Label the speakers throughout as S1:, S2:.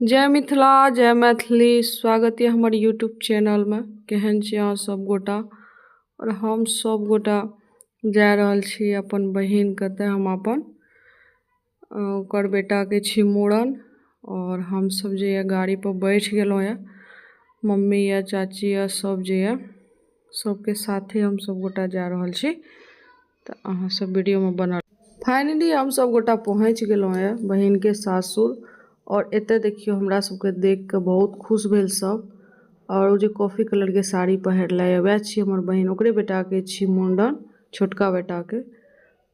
S1: जय मिथिला जय मैथिली। स्वागत यऽ हमर यूट्यूब चैनलमे। केहन छी अहाँ सब गोटा? आओर हम सब गोटा जा रहल छी अपन बहिनके तऽ हम अपन ओकर बेटाके छी मूड़न। आओर हमसब जे यऽ गाड़ीपर बैठ गेलहुँ यऽ, मम्मी यऽ, चाची यऽ, सब जे यऽ सबके साथे हम सब गोटा जा रहल छी। तऽ अहाँ सब वीडियोमे बनल। फाइनली हम सब गोटा पहुँच गेलहुँ यऽ बहिनके सासुर। आओर एतऽ देखियौ हमरा सबके देख कऽ बहुत खुश भेल सब। आओर ओ जे कॉफी कलरके साड़ी पहिरले यऽ वएह छी हमर बहिन, ओकरे बेटाके छी मुण्डन, छोटका बेटाके।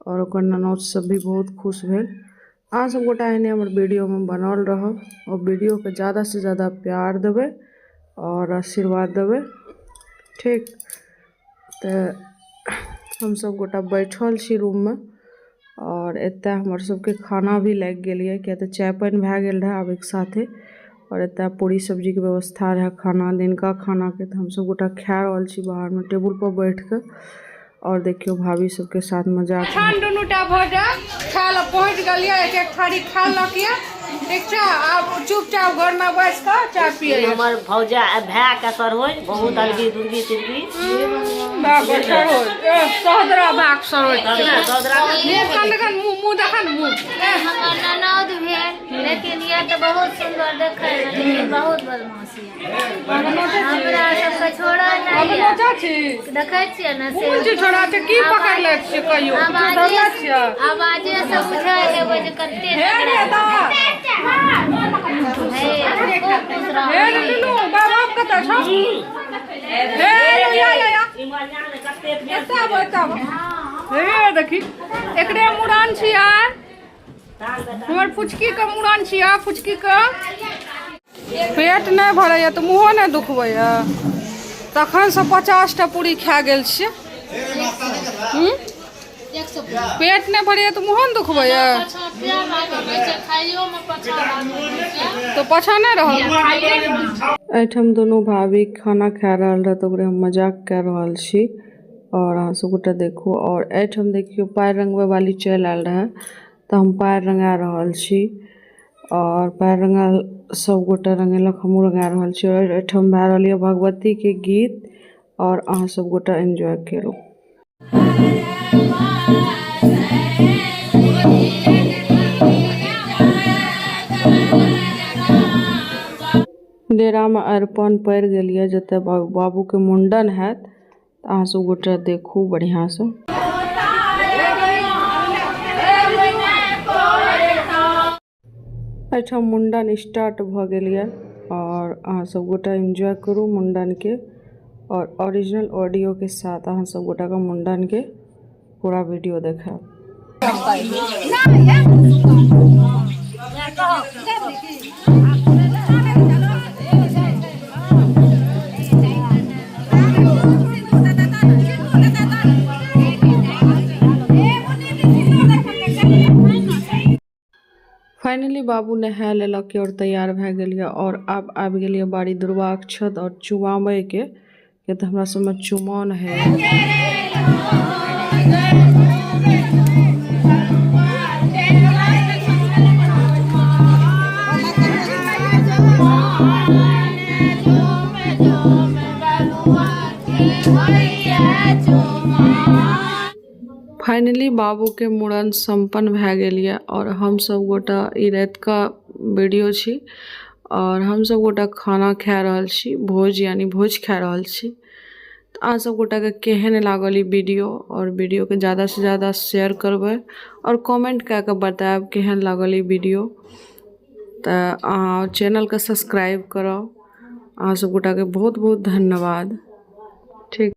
S1: आओर ओकर ननौत सब भी बहुत खुश भेल। अहाँ सब गोटा एहने हमर वीडियोमे बनल रहब आओर वीडियोके ज्यादासँ ज्यादा प्यार देबै आओर आशीर्वाद देबै। ठीक तऽ हमसब गोटा बैठल छी रूममे आओर एतऽ हमर सबके खाना भी लागि गेल यऽ, किया तऽ चाय पानि भए गेल रहै आबैके साथे। आओर एतऽ पूरी सब्जीके व्यवस्था रहै खाना, दिनका खानाके। तऽ हमसब गोटा खा रहल छी बाहरमे टेबुलपर बैठके। आओर देखियौ भाभी सबके साथ मजाक।
S2: खान दुनू टा भऽ खाय लए पहुँच गेलियै, एक एक थारी खा लेलक यऽ। ठीक छै, आब चुपचाप घरमे बैस कऽ चाय पियै।
S3: हमर भौजा भाय के सरोज बहुत अलगी दुर्गी तिर्गी।
S2: सहोदरा भाग सरोज मुँह कन देखन, मुँह मुँह देखन मुँह।
S4: हमर ननद भेल, लेकिन यह तऽ बहुत सुन्दर देखै मे, लेकिन बहुत बदमाश यऽ। हमरा सबके छोड़ऽ नहि यऽ।
S2: चाची
S4: देखै छियै ने से।
S2: कोन चीज छोड़ा छै? की पकड़ले छियै कहियो? किछु धरले छियै?
S4: आवाजे से बुझाइ हेबै जे कते
S2: हे रे दा
S4: हे, खूब खुश रहू।
S2: हे रे नुनू, बाप कतऽ छौ? हे या या या, एतऽ आबो, एतऽ आबो। हे देखी, एकरे मुड़न छियै, हमर पुचकी के मुड़न छियै। पुचकी के पेट नहि भरैया तऽ मुँहो नहि दुखबैया। तखनसँ 50 टा पूरी खा गेल छियै। पेट नहि भरैया तऽ मुँहो ने दुखबैया? तऽ पाछाँ नहि रहल।
S1: एहिठाम दुनू भाभी खाना खा रहल रहै तऽ ओकरे हम मजाक कए रहल छी आओर अहाँ सब गोटा देखू। आओर एहिठाम देखियौ पाएर रंगबै वाली चलि आयल रहै तऽ हम पाएर रंगा रहल छी। आओर पाएर रंगा सब गोटा रंगेलक, हमहूँ रंगा रहल छी। आओर एहिठाम भए रहल यऽ भगवतीके गीत आओर अहाँ सब गोटा एन्जॉय करू। डेरामे अरिपन पड़ि गेल यऽ जतऽ बाबूके मुण्डन हैत। तऽ अहाँ सब गोटा देखू बढ़िआँसँ। एहिठाम मुण्डन स्टार्ट भऽ गेल यऽ आओर अहाँ सब गोटा एन्जॉय करू मुण्डनके। आओर ओरिजिनल ऑडियोके साथ अहाँ सब गोटाके मुण्डनके पूरा वीडियो देखायब। फाइनली बाबू नहा लेलक और तैयार भए गेल यऽ। और आब आबि गेल यऽ बाड़ी दुर्वाक्षत और चुमाबैके, किया तऽ हमरा सबमे चुमाओन है। फाइनली बाबूके मूड़न सम्पन्न भए गेल यऽ। आओर हमसभ गोटा ई रातिका वीडियो छी आओर हमसभ गोटा खाना खा रहल छी, भोज यानि भोज खा रहल छी। तऽ अहाँ सब गोटाके केहन लागल ई वीडियो? आओर वीडियोके ज्यादासँ ज्यादा शेयर करबै आओर कमेन्ट कए कऽ बतायब केहन लागल ई वीडियो। तऽ अहाँ चैनलके सब्सक्राइब करब। अहाँ सब गोटाके बहुत बहुत धन्यवाद। ठीक।